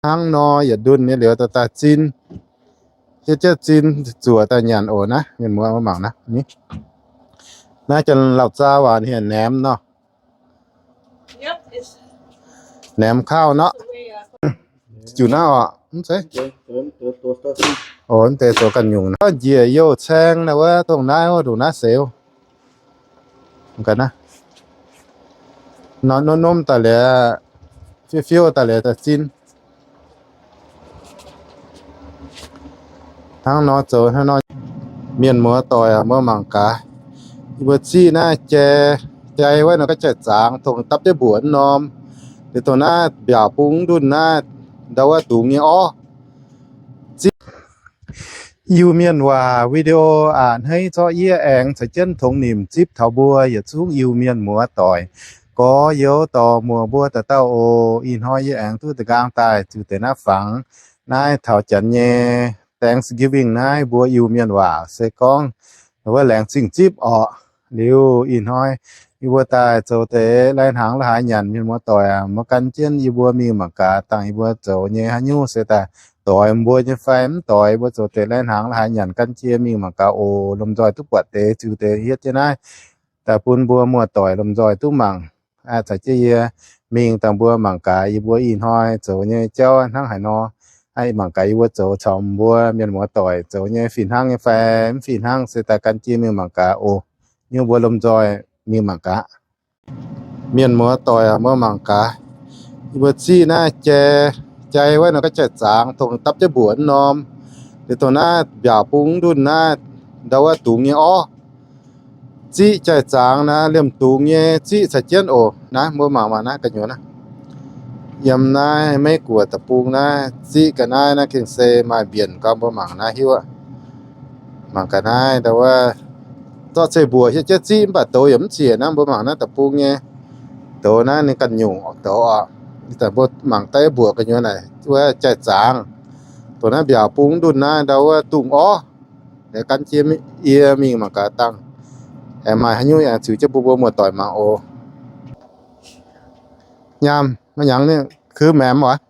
Hnangv nor yietc ndunh nyei liuz daaih zin, hietv jienv zin zuoqc daaih nyanc oc. Naaiv mienh muoz mbuo mangc naaiv. Naaiv janx-lauh zaah waac heuc naemx nor. Naemx kauv nor. Ziux naaiv oc, mv zeiz. Oc, mv deix zoux ganh nyungc. Gorngv njiec youh caeng naaiv wuov dongh naaiv wuov ndongc naaiv seix. Nor, nor, norm daaih liuz, fiuv-fiuv daaih liuz daaih zin. Hnangv nor zoux hnangv nor. Mienh muoz doic aac, mbuo mangc gaax. Yie mbuo ziqv naaiv jai, jai wuov nor gorngv jai-zaangx, dongh dapv jienv mbuoqc wuov norm. Liuz dongh naaiv mbiaauc bung ndunh naaiv, ndau wuov dungz nyei orv. Ziqv Iu-Mienh waac video aac, hneiv zorqv yie aengx caux jienv tongx nimc zipv taux mbuo yietc zungv Iu-Mienh muoz doic gorx-youz dorc muoz mbuo dauh dauh oc. Ih hnoi yie aengx duqv da'nqaang daaih ziux deix naaiv fangx. Naaiv taux janx nyei Thanksgiving naaiv mbuo Iu-Mienh waac se gorngv wuov laengz zingh zipv orqc. Liuz ih hnoi yie mbuo daaih zoux deix lai-hnaangx la'haaix nyanc, mienh muoz doic aac, mbuo gan jienv yie mbuo mingh mangc gaax dangh yie mbuo zoux nyei haaix nyungc se daaih doix mbuo nyei fai mv doix. Mbuo zoux deix lai-hnaangx la'haaix nyanc gan jienv mingh mangc gaax oc. Lomh nzoih duqv buatc deix ziux deix hietv jienv naaiv daaih bun mbuo muoz-doic lomh nzoih duqv mangc. Caux jienv yie mingh dangh mbuo mangc gaax yie mbuo ih hnoi zoux nyei jauv hnangv haaix nor. Mangc gaax yie mbuo zoux caux mbuo mienh muoz-doic zoux nyei fih hnangv nyei fai mv fih hnangv se daaih gan jienv mingh mangc gaax oc. Nyungc mbuo lomh nzoih mingh mangc gaax. Mienh muoz-doic aac, mbuo mangc gaax. Yie mbuo ziqv naaiv jai, jai wuov nor gorngv jai-zaangx, dongh dapv jienv mbuoqc wuov norm. Liuz dongh naaiv mbiaauc bung ndunh naaiv, ndau wuov dungz nyei orv. Ziqv jai-zaangx naaiv liemh dungz nyei ziqv caux jienv oc. Naaiv mbuo mangc mangc naaiv gu'nyuoz naaiv. Yiem naaiv Meiv Guoqv deic-bung naaiv ziqv ga'naaiv naaiv gengh se maaih mbienc gorngv mbuo mangc naaiv hiuv aqv. Mangc ga'naaiv ndau wuov zorqv ceix mbuoqc hietv jienv ziqv mv baac douz yaac mv zieqc naaiv. Mbuo mangc naaiv deic-bung nyei douz naaiv ninh ganh nyungc douz oc. Mbuo mangc daaih mbuoqc gu'nyuoz naaic wuov jai-zaangx. Dongh naaiv mbiaauc bung ndunh naaiv ndau wuov dungz orv. Gan jienv yie mingh mangc gaax dangh aengx maaih haaix nyungc aengx ziux jienv bun mbuo muoz-doic mangc oc. Nyaam, maiv hnyangx ni, keu maemx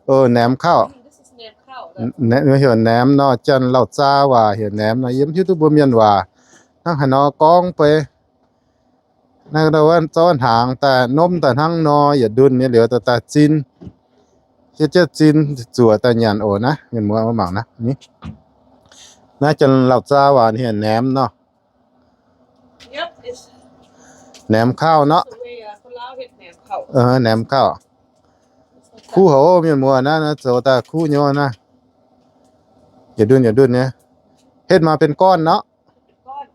oc. Naemx kauv. Heuc naemx nor, janx-lauh zaah waac heuc naemx nor, yie mv hiuv duqv mbuo mienh waac hnangv haaix nor gorngv beiv. Naaiv wuov zorqv hnaangx daaih nomv daaih hnangv nor, yietc ndunh nyei liuz daaih zin. Hietv jienv zin zuoqc daaih nyanc oc. Naaiv mienh muoz mbuo mangc naaiv. Naaiv janx-lauh zaah waac heuc naemx nor. Naemx kauv nor. Naemx kauv. Kuv haic, mienh muoz, naaiv zoux daaih kuv nyei naaiv. Yietc ndunh yietc ndunh nyei. Hetv maaih benx gorn nor.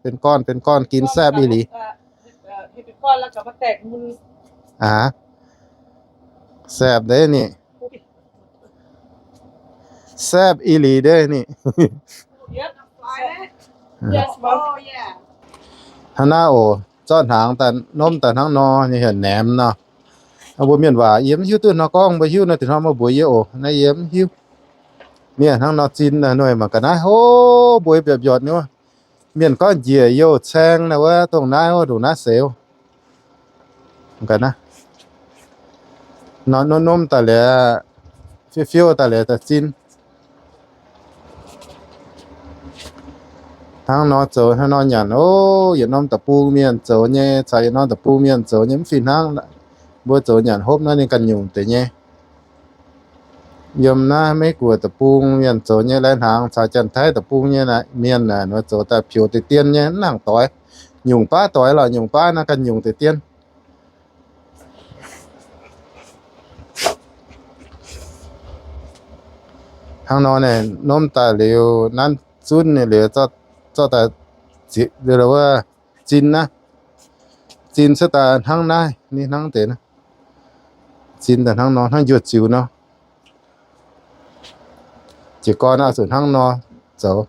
Benx gorn, benx gorn ginx saepv i liz. Aa, saepv ndeic ni. Saepv i liz ndeic ni. Hnangv naaiv oc, zorqv hnaangx daaih nomv daaih hnangv nor, ninh heuc naemx nor. Mbuo mienh waac yie mv hiuv duqv nor gorngv, mbuo hiuv nor deix hnoi mbuo mbuox yie oc, naaiv yie mv hiuv. Mienh hnangv nor zin naaiv, mangc ga'naaiv hov, mbuo mbiaatc mbiortc nyei. Mienh gorngv njiec youh caeng naaiv wuov, dongh naaiv wuov, ndongc naaiv seix. Mangc ga'naaiv, nor nomv daaih liuz, fiuv-fiuv daaih liuz daaih zin. Hnangv nor zoux hnangv nor nyanc oc. Yietc norm deic-bung mienh zoux nyei caux yietc norm deic-bung mienh zoux nyei mv fih hnangv. Mbuo zoux nyanc hopv naaiv ninh ganh nyungc deix nyei. Yiem naaiv Meiv Guoqv deic-bung mienh zoux nyei lai-hnaangx caux Janx-Taiv deic-bung nyei mienh naaic, zoux daaih pioux deix dien nyei, mv nangc doix. Nyungc baav doix lorqc, nyungc baav naaiv ganh nyungc deix dien. Hnangv nor naaic, nomv daaih liuz nanv zunv nyei liuz, zorqv daaih zin naaiv. Zin cuotv daaih hnangv naaiv, ninh hnangv deix naaiv. Zin daaih hnangv nor, hnangv njuov ziux nor. Jiez gorn naaiv zuqc hnangv nor zoux.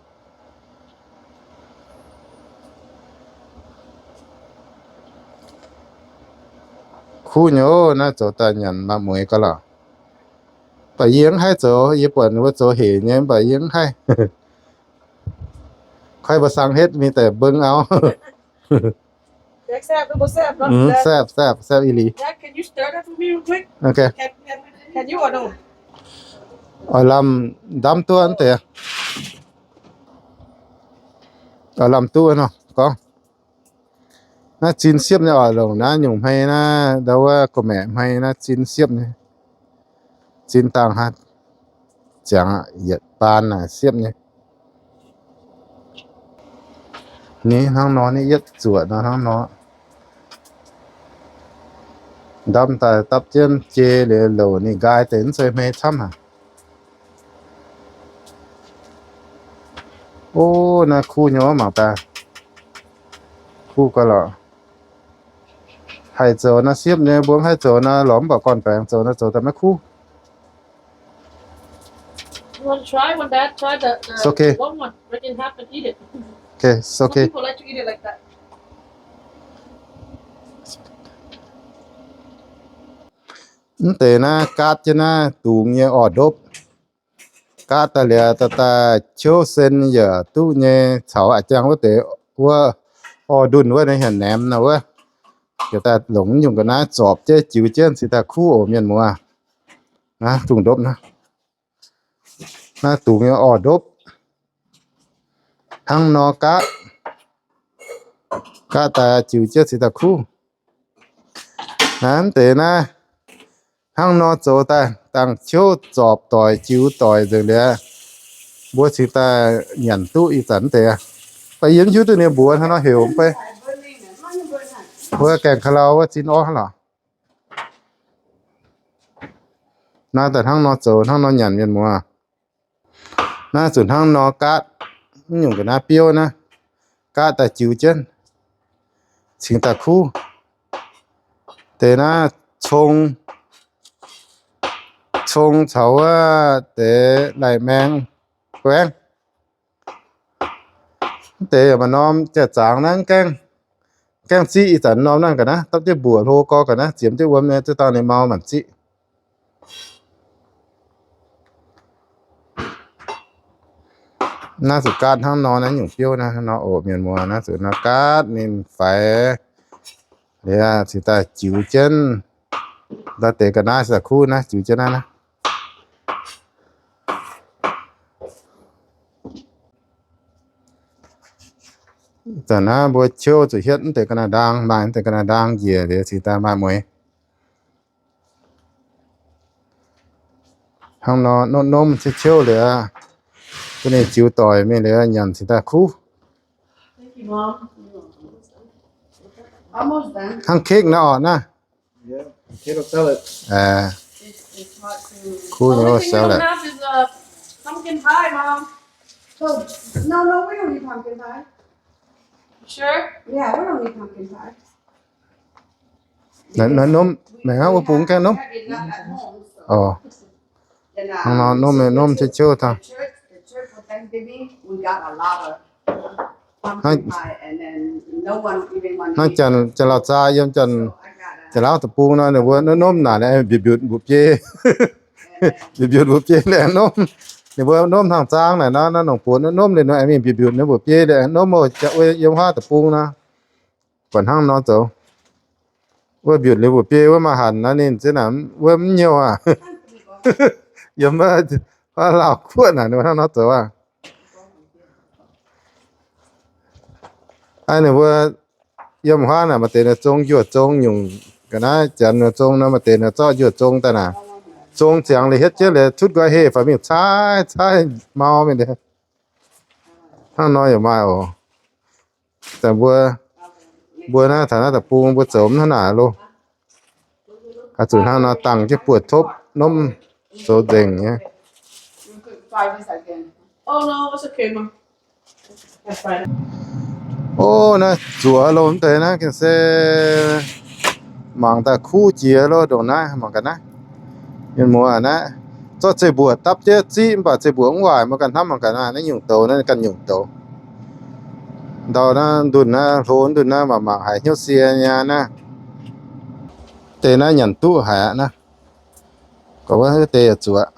Kuv nyei oc, naaiv zoux daaih nyanc maaih mueiz gauh lorqc. Mv baac yie mv haih zoux, yie buatc ninh mbuo zoux hec nyei, mv baac yie mv haih. Koi mbuo sang hetv mingh daaih mbeng auv. Saepv, saepv, saepv i liz. Ok. Oix lamh ndamv duqv deix, oix lamh duqv nor gorngv. Naaiv zin siepv nyei oc, longc naaiv nyungc hmei naaiv, ndau wuov gorqv-maeqc hmei naaiv zin siepv nyei. Zin dangh haaix, ziangx yietc baan naaic siepv nyei. Ni hnangv nor, ni yietv zuoqc nor hnangv nor. Ndamv daaih dapv jienv jei liuz louc ninh nqaai deix mv zeiz hmei camv haic. O, naaiv kuv nyei mangc daaih. Kuv gau lorqc. Haih zoux naaiv siepv nyei, mbuo mv haih zoux naaiv lorz mv baac gorn-baengx zoux naaiv zoux daaih maiv kuv. You want to try one, Dad? Try the, the It's okay. Long one. Break it in half and eat it. Okay, it's Some okay. People like to eat it like that. Mv deix naaiv gaatv jienv naaiv dungz nyei orv-ndopv. Gaatv daaih liuz daaih daaih qiouv sen yaac duqv nyei, caux a'jang wuov deix wuov orv-ndunh wuov nyei hnyangx-naemx nor wuov. Yietc daaih longc nyungc ga'naaiv zorpc jienv jiux jienv cingx daaih kuv oc mienh muoz. Naaiv dungz ndopv naaiv. Naaiv dungz nyei orv-ndopv. Hnangv nor gaatv, gaatv daaih jiux jienv cingx daaih kuv. Naaiv mv deix naaiv, hnangv nor zoux daaih dangh qiouv zorpc doic jiux doic nzengc liuz, mbuo cingx daaih nyanc duqv ih zanc mv deix. Baac yie mv hiuv duqv ninh mbuox hnangv nor heuc mv bei. Wuov gaengh ka'lau wuov zin orv hnangv lorqc. Naaiv daaih hnangv nor zoux hnangv nor nyanc mienh muoz. Naaiv zuqc hnangv nor gaatv, mv nyungc ga'naaiv biouv naaiv, gaatv daaih jiux jienv, cingx daaih kuv. Deix naaiv cong, cong caux wuov deix lai-maeng guaengv. Mv deix yaac maaih norm jaax-zaangc naaiv gaengh, gaengh ziqv ih zanc norm naaiv ga'naaiv, dapv jienv mbuoqc hlo gorx ga'naaiv, ziemx jienv wuom nyei, zuov dauh ninh mau maanc ziqv. Naaiv zuqc gaatv hnangv nor naaiv nyungc biouv naaiv nor oc mienh muoz, naaiv zuqc nor gaatv ninh faix liuz cingx daaih jiux jienv. Ndau deix ga'naaiv cingx daaih kuv naaiv jiux jienv naaiv naaiv. Zanc naaiv mbuo qiouv zuqc hietv mv deix ga'naaiv ndaang, maaih mv deix ga'naaiv ndaang njiec liuz cingx daaih maaih mueiz. Hnangv nor nopv nomv qiouv qiouv liuz, bun ninh ziux doic mingh liuz nyanc cingx daaih kuv. Hnangv cake naaiv orqc naaiv. Potato salad. Kuv nyei salad. Naaiv nomv, mangc gaax wuov bung gaengh nomv. Hnangv nor nomv, nomv qiouv qiouv taux. Hnangv janx, janx-lauh zaa yiem janx, Janx-Lauv Deic-Bung nor, ninh mbuo nomv naaic mbiutc mbiutc mbuoqc biei. Mbiutc mbiutc mbuoqc biei liuz nomv. Ninh mbuo nomv hnangv zaang naaic nor, naaiv nongc buonc nomv liuz nor, aengx mingh mbiutc mbiutc ninh mbuoqc biei liuz nomv oc. Yiem huaav deic-bung nor, buatc hnangv nor zoux. Wuov mbiutc liuz mbuoqc biei wuov maaih hanc nor, ninh ziex naaic wuov mv nyouh aqv. Yiem wuov Laauh Guoqv naaic ninh mbuo hnangv nor zoux aqv. Aa, ninh mbuo yiem huaav naaic maaih deix ninh zong njuov zong nyungc ga'naaiv, janx ninh zong nor maaih deix ninh zorqv njuov zong daaih naaic, zong ziangx liuz hietv jienv liuz cuotv nqoi heh faix mingh caaiv caaiv mau mingh liuz. Hnangv nor yaac maaih oc. Daaih mbuo, mbuo naaiv taux naaiv deic-bung mbuo zoux mv hnangv naaic loh. Oix zuqc hnangv nor dangh jienv buoz-topv nomv zoux nzengc nyei. O, naaiv zuoqc loh mv deix naaiv gengh se mangc daaih kuv jiex loh ndongc naaiv, mangc gaax naaiv. Mienh muoz naaiv, zorqv zeiv-mbuoqc dapv jienv ziqv mv baac zeiv-mbuoqc mv waaic, mbuo ganh hnamv mangc gaax naaiv, naaiv nyungc douz naaiv ganh nyungc douz. Ndau naaiv ndunh naaiv, hlo ndunh naaiv mangc mangc haiz hnyouv sie nyei naaiv. Deix naaiv nyanc duqv haic aqv naaiv. Gorqv wuov deix yaac zuoqc.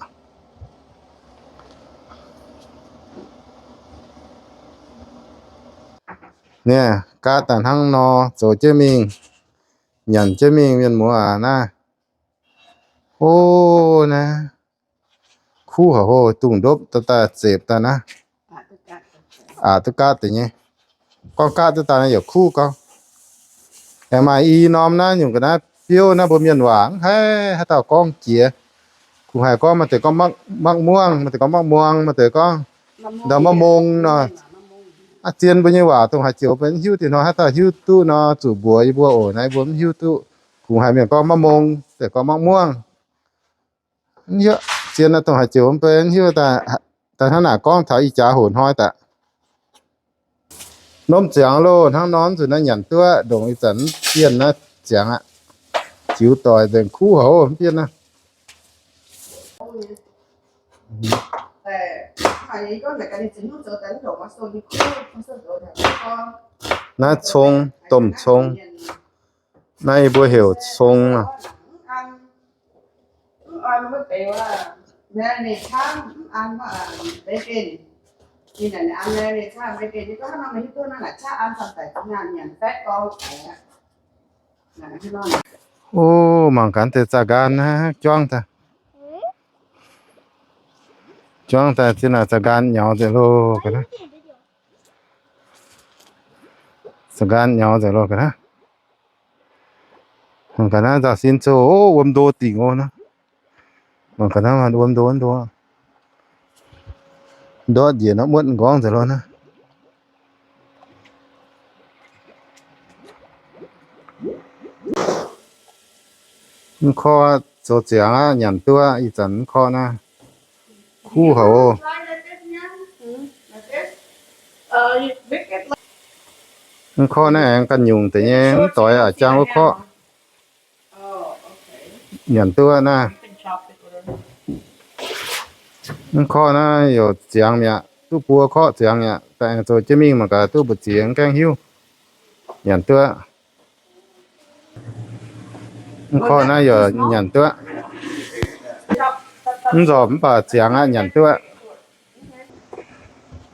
Niaa, gaatv daaih hnangv nor zoux jienv mingh, nyanc jienv mingh, mienh muoz aac naaiv. O, naaiv Kuv haic hov, dungz ndopv daaih, daaih zepc daaih naaiv. Aqc duqv gaatv deix nyei. Gorngv gaatv duqv daaih naaiv yaac kuv gorngv. Aengx maaih i norm naaiv nyungc ga'naaiv biouv naaiv mbuo mienh waac mv haih haaix dauh gorngv jiex. Kungx haih gorngv maaih deix gorngv makv muangv, maaih deix gorngv makv muangv, maaih deix gorngv ndau makv mong nor. Aav, zien mbuo nyei waac dongh haaix joux mbuo mv hiuv, diex hnoi haaix dauh hiuv duqv nor zuqc mbuox yie mbuo oc. Naaiv mbuo mv hiuv duqv. Kungx haih mienh gorngv makv mong, deix gorngv makv muangv. Mv hiuv, zien naaiv dongh haaix joux mbuo mv hiuv daaih. Daaih hnangv naaic gorngv taux ih jaax hoc hnoi daaih. Norm ziangx loh, hnangv nor zuqc naaiv nyanc duqv, ndongc ih zanc mv bienh naaiv ziangx aqv. Ziux doic nzengc, kuv haic mv bienh naaiv. Naaiv cong, domh cong. Naaiv yie mbuo heuc cong aqv. O, mangc gaax deix za'nqaan naaiv juangv daaih. Juangv daaih zinh naaic za'nqaan nyaux nzengc loh ga'naaiv. Za'nqaan nyaux nzengc loh ga'naaiv. Mangc gaax naaiv nzauh sin zoh, o, wuom ndo dingc o naaiv. Mangc gaax naaiv wuom ndo ndo. Ndortv njiec nor muotv nqorngv nzengc loh naaiv. Mv korqv zoux ziangx aqv, nyanc duqv. Ih zanc mv korqv naaiv kuv haic oc. Mv korqv naaiv aengx ganh nyungc deix nyei, mv doix aqc jangv wuov korqv. Nyanc duqv naaiv. Mv korqv naaiv yaac ziangx mi'aqv, duqv buo korqv ziangx mi'aqv. Daaih aengx zoux jienv mingh mangc gaax duqv mbu'ziex, mv gaengh hiuv. Nyanc duqv. Mv korqv naaiv yaac nyanc duqv. Mv nzormc mv baac ziangx aqv, nyanc duqv.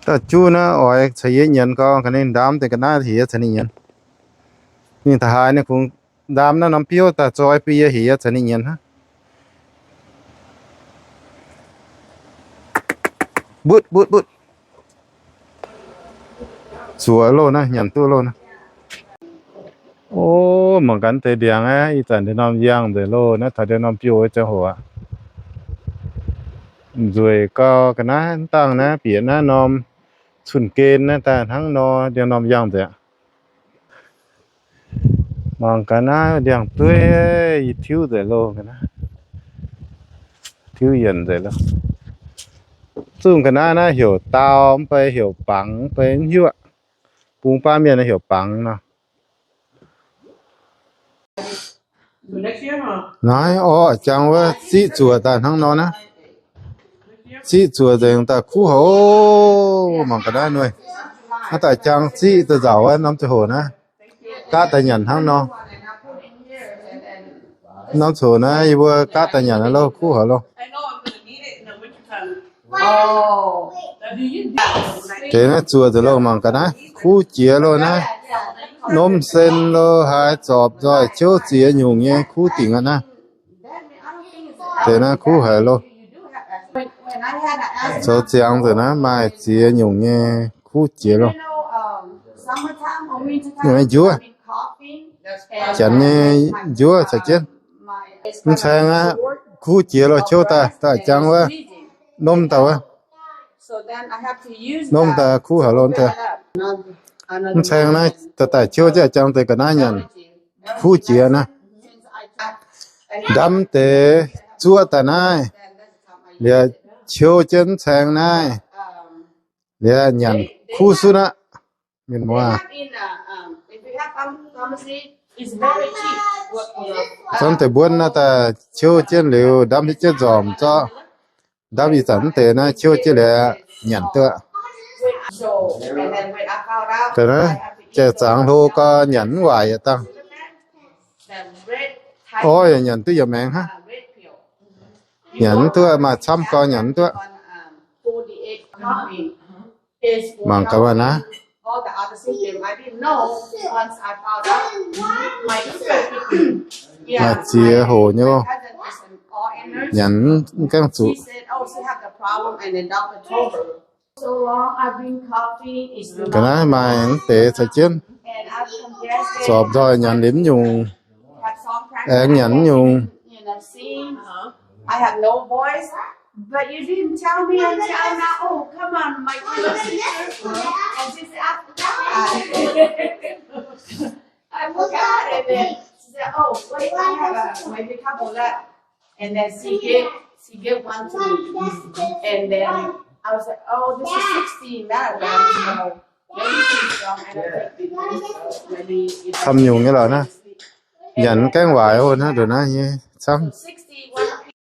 Da'juv naaiv oix caux yie nyienz gorngv, ga'naaiv ndaam deix ga'naaiv heuc yie caux ninh nyienz. Ninh da'haaix ninh kungx ndaam naaiv norm biouv daaih zoi bun yie, heuc yie caux ninh nyienz hnangv. Butv butv butv. Zuoqc loh naaiv, nyanc duqv loh naaiv. O, mangc gaax deix ndiangx aqv. Ih zanc ndiev norm yangh nzengc loh naaiv, taux ndiev norm biouv ziangh hoc aqv. Nzueic gau ga'naaiv, dangh naaiv bieqc naaiv norm cun-gen naaiv daaih hnangv nor, ndiev norm yangh nzengc. Mangc gaax naaiv ndiangx-dueiv, yie tiuv nzengc loh ga'naaiv. Tiuv yienc nzengc loh. Zungh ga'naaiv naaiv heuc daau, mv bei heuc bangx, mv bei mv hiuv aqv. Bung baav mienh heuc bangx nor. Naaiv orqv, jangx wuov ziqv zuoqc daaih hnangv nor naaiv. Ziqv zuoqc nzengc daaih kuv haic oc. Mangc ga'naaiv nuih. Hnangv daaih jangx ziqv daaih nzauc wuov norm ziangh hoc naaiv. Gaatv daaih nyanc hnangv nor. Norm ziangh hoc naaiv yie mbuo gaatv daaih nyanc loh, kuv haic loh. Deix naaiv zuoqc nzengc loh, mangc gaax naaiv kuv jiex loh naaiv. Norm sen loh, haaix zorpc nzoih, ciouv ziex nyungc nyei kuv dingc aqv naaiv. Deix naaiv kuv haic loh. Zoux ziangx nzengc naaiv maaih ziex nyungc nyei kuv jiex loh. Njuov, janx nyei njuov caux jienv. Mv caeng aqv, kuv jiex loh, ciouv daaih, daaih jangx wuov. Norm daaih wuov. Norm daaih kuv haic loh daaih. Mv caeng naaiv daaih, daaih ciouv jienv jangx deix ga'naaiv nyanc. Kuv jiex naaiv. Ndamv deix zuoqv daaih naaiv. Liuz ciouv jienv mv caeng naaiv. Liuz nyanc kuv sunv aqv. Mienh muoz, zanv deix mbuonv naaiv daaih ciouv jienv liuz, ndamv jienv nzormc zorqv. Ndamv ih zanc mv deix naaiv ciouv jienv liuz nyanc duqv. Deix naaiv jai-zaangx hlo gau nyanc mv waaic yietc dangh. Orv yaac nyanc duqv yietc maengx hnangv. Nyanc mv duqv, maaih camv gau nyanc mv duqv. Mangc gaax naaiv. Maaih ziex hoc nyei loh. Nyanc mv gaengh zuqc. problem, and the doctor told her. So long, I've been coughing. It's ga'naaiv maaih mv deix caux jienv zorpc nzoih nyanc liuz mv nyungc, aengx nyanc mv nyungc. I have no voice, but you didn't tell me until now. Oh, come on, my little sister. And she said, I forgot. I forgot. And then she said, oh, wait, I have a, maybe couple left. And then she gave, she gave one to me. And then I was like, oh, this is sixty milligrams. So maybe she's wrong. I don't think it is. So maybe it Camv nyungc nyei lorqc naaiv. Nyanc mv gaengh waaic hov naaiv, ndongc naaiv nyei camv.